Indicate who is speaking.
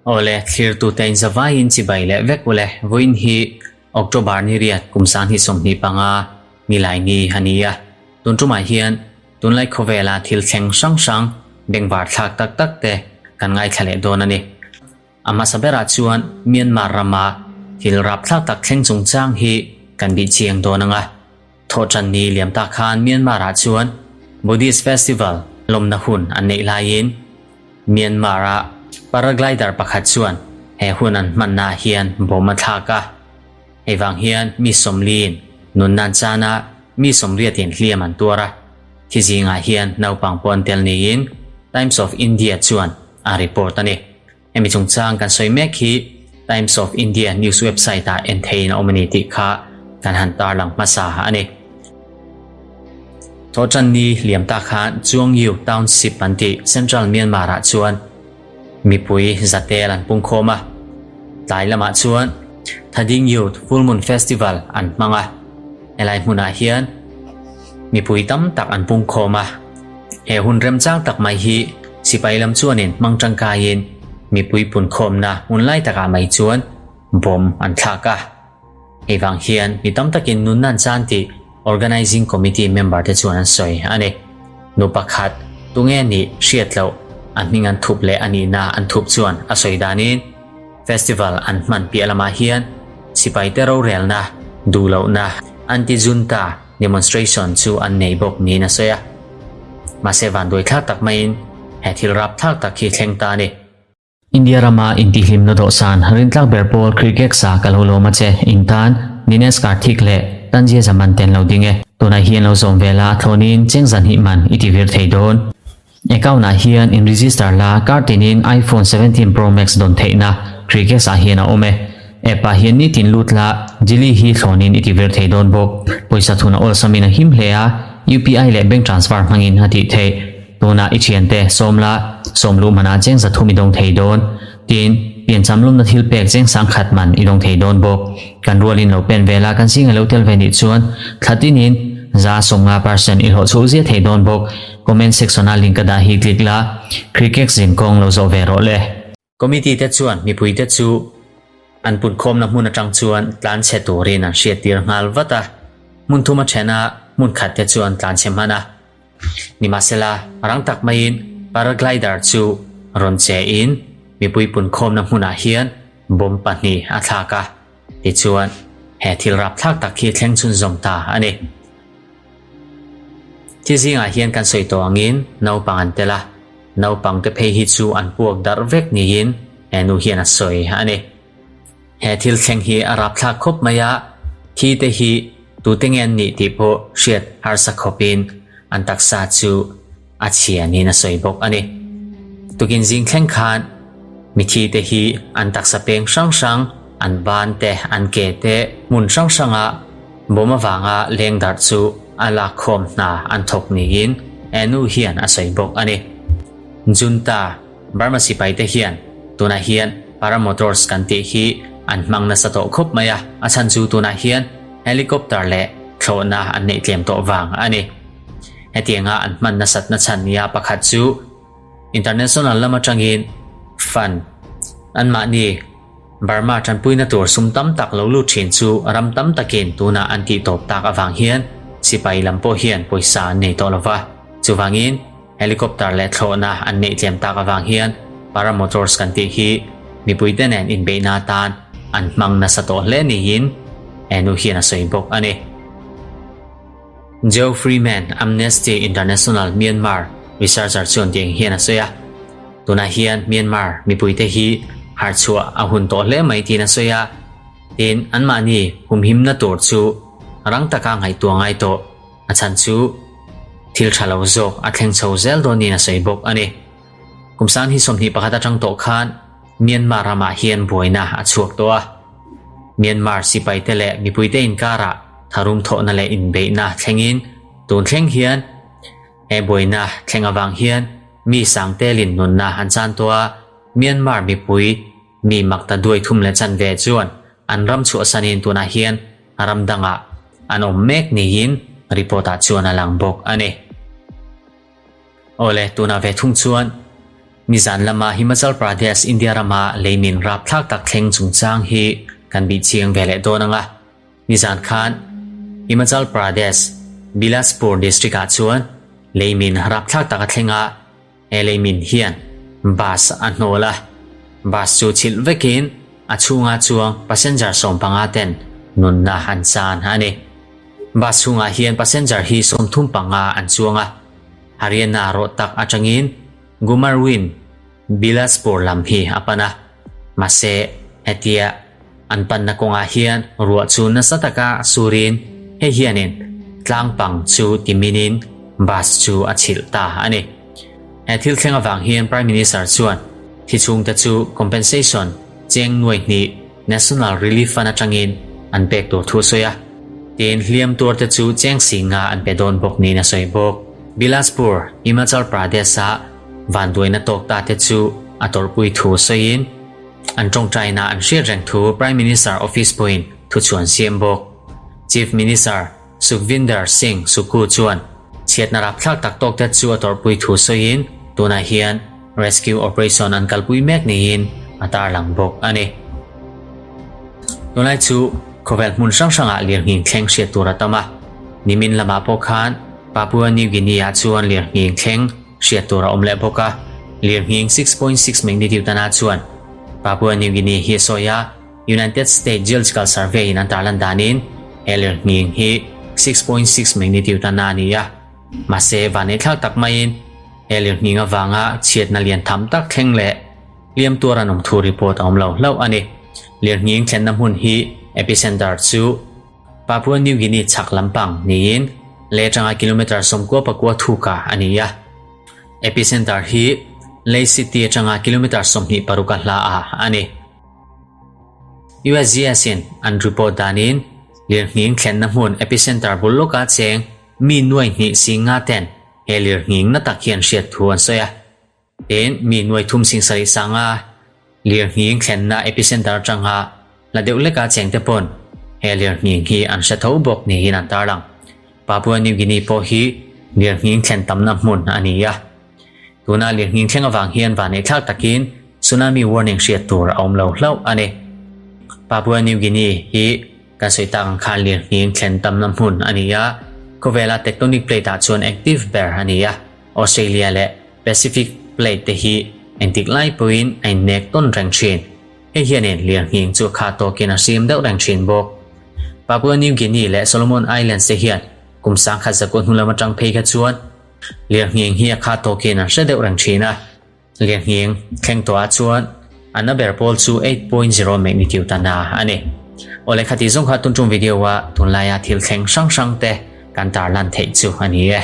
Speaker 1: Awle, thlirtute in zavaiin chibai leh vek ule, vawiin hi October ni riat kum 2025 nilai ni a ni a, tun tumah hian tunlai khawvela thil thleng hrang hrang bengvar thlak tak tak te kan ngaithla leh dawn a ni. A hmasa berah chuan Myanmar rama thil rapthlak tak thleng chungchang hi kan bih chiang dawn ang a. Thawhṭan ni liam tak khan Myanmar-ah chuan Buddhist Festival lawmna hun an neih laiin Myanmar-a paraglider pakhat chuan he hun an hmannaah hian bawm a thlak a. Hei vang hian mi sawmliin nunna an chan a, mi sawmriatin hliam an tuar a. Thi zingah hian naupang pawh an tel niin Times of India chuan a report a ni. Hemi chungchang kan sawi mek hi Times of India news website ah en theiin a awm a ni tih kha kan han tarlang hmasa a ni. Thawhṭan ni liam ta khan Chuangyu Township an tih Central Myanmar ah chuan mipui zatel an pungkhawm a. Tlai lamah chuan Thading Youth Full Moon Festival an hmang a. Helai hmunah hian mipui tam tak an pungkhawm a. He hun remchang tak mai hi sipai lam chuanin hmang tangkaiin mipui punkhawmna hmun lai takah mai chuan bomb an thlak a. Hei vang hian mi tam takin nunna an chan tih Organizing Committee member te chuan an sawi a ni. Nu pakhat tunge nih hriat loh a hming an thup leh a nihna an thup chuan a sawi danin Festival an hman piah lamah hian sipaite rorelna, duhlohna, anti-junta, Demonstration chu an nei bawk niin a sawi a. Mahse vanduai thlak tak maiin he thil rap thlak tak hi thleng ta a ni. India rama intihhlimna dawhsan rintlak ber pawl cricket sa ka lo lawm a che, in tan Dinesh Karthik leh Tanzia Zaman te an lo ding e. Tunah hian lo zawm ve la, thlawnin cheng zan hnih man i ti vir thei dawn. Account ah hian in register la kar tinin iPhone 17 Pro Max dawn theihna Crickets ah hian a awm e. App ah hian nitin lut la Jili hi thlawnin i ti vir thei dawn bawk. Pawisa thun a awlsamin a him hle a, UPI leh bank transfer hmangin a tih theih. Tunah i thiante sawm la, sawm luh manah cheng 300 i dawng thei dawn. Tin, piancham lumna thil pek cheng 10,000 man i dawng thei dawn bawk. Kan rualin lo pen vel a, kan zinga lo tel ve nih chuan thla tinin 50% i hlawh chhuh zia thei dawn bawk. Comment section a link ka dah hi click la, Cricket zin kawng lo zawh ve rawh le. Committee te chuan mipui te chu an punkhawmna hmun atang chuan tlan chhe turin an hriattir nghal vat a, hmun thum a then a, hmun khat te chu an tlan chhe hman a. Nimahsela, rang tak maiin paraglider chu rawn che in mipui punkhawmna hmunah hian bomb pahnih a thlak a, tichuan he thil rapthlak tak hi thleng chhunzawm ta a ni. Thi zingah hian kan sawi tawh angin naupang an tel a, naupang te phei hi chu an puak darh vek niin he nu hian a sawi a ni. He thil thleng hi a rapthlak khawp mai a, thi te hi tute nge an nih tih pawh hriat harsa khawpin an taksa chu a chhia niin a sawi bawk a ni. Tukin zing thleng khan mithi te hi an taksa peng hrang hrang, an ban te, an ke te hmun hrang hranga bawm avanga leng darh chu a lakkhawm hna an thawk niin he nu hian a sawi bawk a ni. Junta, Burma sipai te hian tunah hian paramotors kan tih hi an hmang nasa tawh khawp mai a, a chhan chu tunah hian helicopter leh thlawhna an neih tlem tawh vang a ni. Hetianga an hman nasat na chhan nia pakhat chu international lam atangin fund anmahni Burma tanpuina tur sum tam tak lo lut thin chu ram tam takin tunah an tih tawp tak avang hian sipai lam pawh hian pawisa an nei tawh lova. Chuvangin helicopter leh thlawhna an neih tlem tak avang hian paramotors kan tih hi mipuite nen inbeihna atan an hmang nasa tawh hle niin he nu hian a sawi bawk a ni. Joe Freeman, Amnesty International Myanmar researcher chuan tiang hian a sawi a, Tunah hian Myanmar mipuite hi harhchhuah a hun tawh hle mai tiin a sawi a, tin anmahni humhimna tur chu rang taka ngaihtuah ngai tawh a chhan chu thil tha lo zawk a thleng chho zel dawn niin a sawi bawk a ni. Kum 2021 atang tawh khan Myanmar ramah hian buaina a chhuak tawh a, Myanmar sipaite leh mipuite inkarah tharum thawhna leh inbeihna thlengin tun thleng hian he buaina thleng avang hian mi sangtelin nunna an chan tawh a, Myanmar mipui mi makta duai thum leh chanve chuan an ram chhuahsanin tunah hian ram dangah an awm mek niin report ah chuan a lang bawk a ni. Awle, tunah ve thung chuan nizan lama Himachal Pradesh, India rama leimin rapthlak tak thleng chungchang hi kan bih chiang ve leh dawn ang a. Nizan khan Himachal Pradesh, Bilaspur district ah chuan leimin rapthlak tak a thleng a, he leimin hian bus a hnawl a, bus chu chhilh vekin a chhunga chuang passenger 15 ten nunna an chan a ni. Bus chhungah hian passenger hi 35 an chuang a, Haryana Rohtak atangin Gumarwin Bilaspur lam hi a pan a, mahse hetia an panna kawngah hian ruah chu nasa taka surin hei hianin tlang pang chu timinin bus chu a chhilh ta a ni. He thil thleng avang hian Prime Minister chuan thi chhungte chu compensation cheng nuai hnih National Relief Fund atangin an pek tur thu a sawi a, tin hliam tuarte chu cheng singa an pe dawn bawk niin a sawi bawk. Bilaspur, Himachal Pradesh-a Vanduaina tawk ta te chu a tawrhpui thu sawiin an tawngtaina an hriat reng thu Prime Minister Office pawhin thuchhuan siam bawk. Chief Minister Sukhvinder Singh Sukhu chuan chhiatna rapthlak tak tawk te chu a tawrhpui thu sawiin tunah hian rescue operation an kalpui mek niin a tarlang bawk a ni. Tunlai chu khawvel hmun hrang hrangah lirnghing thleng hriat tur a tam a, nimin lamah pawh khan Papua New Guinea-ah chuan lirnghing thleng hriat tur a awm leh bawk a, lirnghing 6.6 magnitude ana chuan Papua New Guinea hi a sawi a, United States Geological Survey in an tarlan danin he lirnghing hi 6.6 magnitude ana a ni a, mahse vanneithlak tak maiin he lirnghing avanga chhiatna lian tham tak thleng leh hliam tuar an awm thu report a awm lo hlauh a ni. Lirnghing thlenna hmun hi epicenter chu Papua New Guinea chhak lampang niin lei atanga kilometre 94 thuka a ni a. Epicenter hi Lei City atanga kilometre 26 a hla a a ni. USGS in an report danin lirnghing thlenna hmun epicenter bul lawka cheng mi nuai hnih singa ten he lirnghing na tak hian hriat thu an sawi a. Tin, mi nuai thum sing sarih sanga lirnghing thlenna epicenter atanga la deuh leka chengte pawn he lirnghing hi an hre tho bawk niin an tarlang. Papua New Guinea pawh hi lirnghing thlen tamna hmun a ni a. Tuna lirnghing thleng avang hian vaneihthlak takin tsunami warning hriat tur a awm lo hlauh a ni. Papua New Guinea hi kan sawi tak ang khan lirnghing thlen tamna hmun a ni a, khawvela tectonic plate ah chuan active ber a ni a. Australia leh Pacific Plate te hi engtik lai pawhin a innek tawn reng thin. Hei hianin lirnghing chu kha tawkin a hrim deuh reng thin bawk. Papua New Guinea leh Solomon Islands te hian kum sangkhat zakua hnu lam atang phei kha chuan lirnghing hi a kha tawkin an hre deuh reng thin a. Lirnghing thleng tawhah chuan a na ber pawl chu 8.0 magnitude a na a ni. Awle khati zawng kha tun tum video a tunlaia thil thleng hrang hrang te kan tarlan theih chu a ni e.